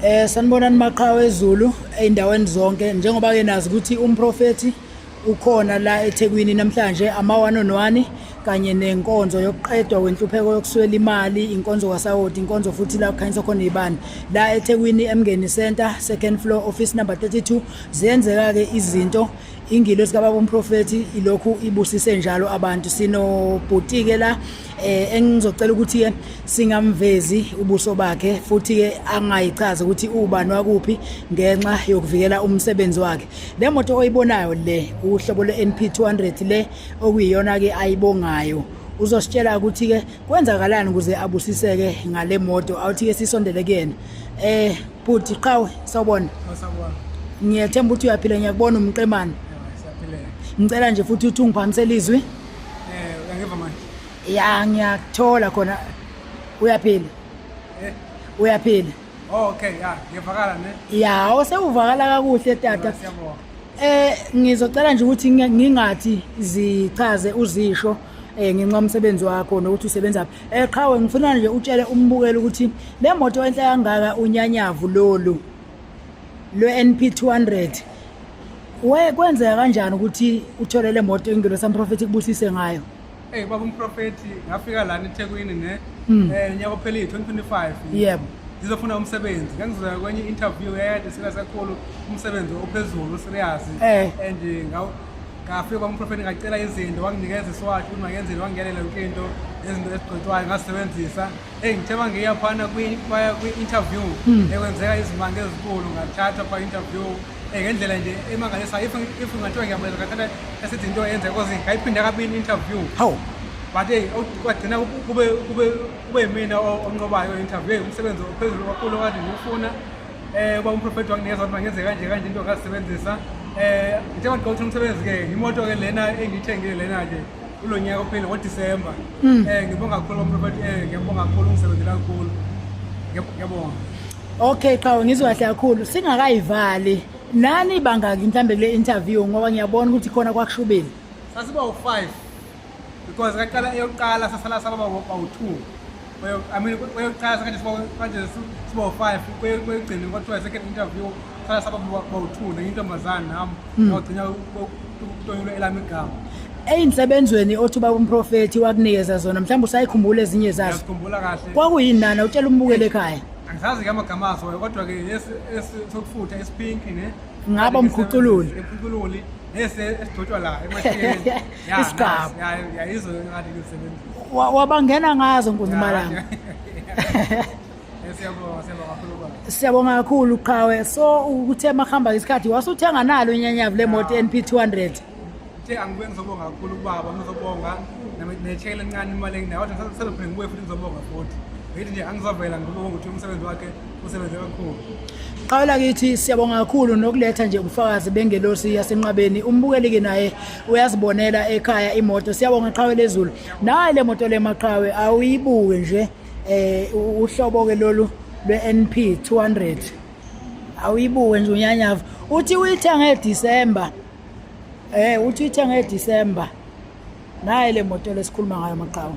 Sanibonani maqhawe ezulu ey'ndaweni zonke, njengoba ke nazi ukuthi umprofethi ukhona la eThekwini namhlanje, ama one on one kanye nenkonzo yokuqedwa kwenhlupheko yokuswela imali, inkonzo kaSawoti, inkonzo futhi la kukhanyiswa khona izibani la eThekwini eMngeni Center, second floor, office number 32. Ziyenzeka ke izinto, ingilosi kababa umprofethi ilokhu ibusise njalo abantu. Sinobhuti-ke la engizocela ukuthi-ke singamvezi ubuso bakhe futhi-ke angayichazi ukuthi ubani wakuphi ngenxa yokuvikela umsebenzi wakhe. Le moto oyibonayo le uhlobo lwe-NP 200 le okuyiyona-ke ayibongayo, uzositshela ukuthi-ke kwenzakalani ukuze abusiseke ngale moto. Awuthi-ke sisondele kuyena. Bhuti qhawe, sawubona. Sawubona. Ngiyethemba ukuthi uyaphila, ngiyakubona umqemane. Siyaphileka. Ngicela nje futhi uthi ungiphamisele izwi. Uyangiva manje? Ya, ngiyakuthola khona. Uyaphila? Eh. Uyaphila? Oh, okay, ya, ngiyavakala ne? Ya, osewuvakala kakuhle tata. Siyabonga. Ngizocela nje ukuthi ngingathi zichaze uzisho ngenxa yomsebenzi wakho nokuthi usebenza phi. Qhawe, ngifuna nje utshele umbukeli ukuthi le moto enhle kangaka, unyanyavu lolu lwe NP 200, we kwenzeka kanjani ukuthi uthole le moto, ingelosi yamprofethi kubusise ngayo? Hey baba umprofethi, ngafika lana eThekwini ne nyaka ophelile 2025. Ngizofuna umsebenzi. Ngangizoya kwenye interview eyayade sika sakhulu, umsebenzi ophezulu serious. And ngafika kwamprofethi ngacela izinto, wanginikeza iswashi ukuthi makenzeni, wangiyalela yonke into, izinto ezigcotshwayo ngazisebenzisa. Hey, ngithe mangiya phana kwi-interview ekwenzeka izimanga ezinkulu, ngathathwa pha interview ngendlela nje emangalisayo. If ngathiwa ngiyabuyela ngathatha esithi into eyenzeka cause ngayiphinda kabini interview. Hawu. But hey, kwagcina kube yimina onqobayo interview. Hey, umsebenzi ophezulu kakhulu okade ngiwufuna. Uba umprofethi wanginikeza ukuthi mangenze kanje kanje, into ngazisebenzisa. Njengoba ngigqoka umsebenzi ke, imoto ke lena engiyithengile lena nje kulo nyaka ophela ngoDisemba. Ngibonga kakhulu umprofethi, ngiyabonga kakhulu, ungisebenzela kakhulu. Ngiyabonga. Okay qhawe, ngizwa kahle kakhulu. Singakayivali, nani bangaki mhlambe kule interview, ngoba ngiyabona ukuthi khona kwakushubile? Sasiba u5 because kaqala eyokuqala sasala saba bawu2. I mean, kweyokuqala kanje siba kanje siba u5, kweyogcina kwathiwa second interview sala saba bawu2 nenye intombazane nami, ngagcina kutonyulwe elami igama. Ey'nsebenzweni othi ubaba umprofethi wakunikeza zona, mhlawumbe usayikhumbula ezinye zazo? Ngiyazikhumbula kahle. Kwakuyini nana, utshela umbukeli ekhaya? Angisazi-ke amagama azo, kodwa-ke lesi sokufutha esipinki ne Ngaba umkhucululi. Umkhucululi lesi esigcotshwa la emahleni. Ya, Isigqabo. Ya, ya, yizo engade ngizisebenzisa. Wabangena ngazo nkunzimalanga. Siyabonga, siyabonga kakhulu baba. Siyabonga kakhulu qhawe. So ukuthe makuhamba isikhathi wasuthenga nalo inyanyavu le moto NP 200? Uthe angibuye ngizobonga kakhulu kubaba, ngizobonga nechele encane imali enginayo, kodwa ngisazophinde ngibuye futhi ngizobonga futhi. Ngithi nje angizovela ngibonga ukuthi umsebenzi wakhe usebenze kakhulu. Qhawe lakithi, siyabonga kakhulu nokuletha nje ubufakazi bengelosi yasenqabeni. Umbukeli-ke naye uyazibonela ekhaya imoto. Siyabonga qhawe lezulu. Nayi le moto le maqhawe, awuyibuke nje, uhlobo-ke lolu lwe-NP 200, awuyibuke nje unyanyavu. Uthi uyithenge December, uthi uyithenge December. Nayi le moto lesikhuluma ngayo maqhawe.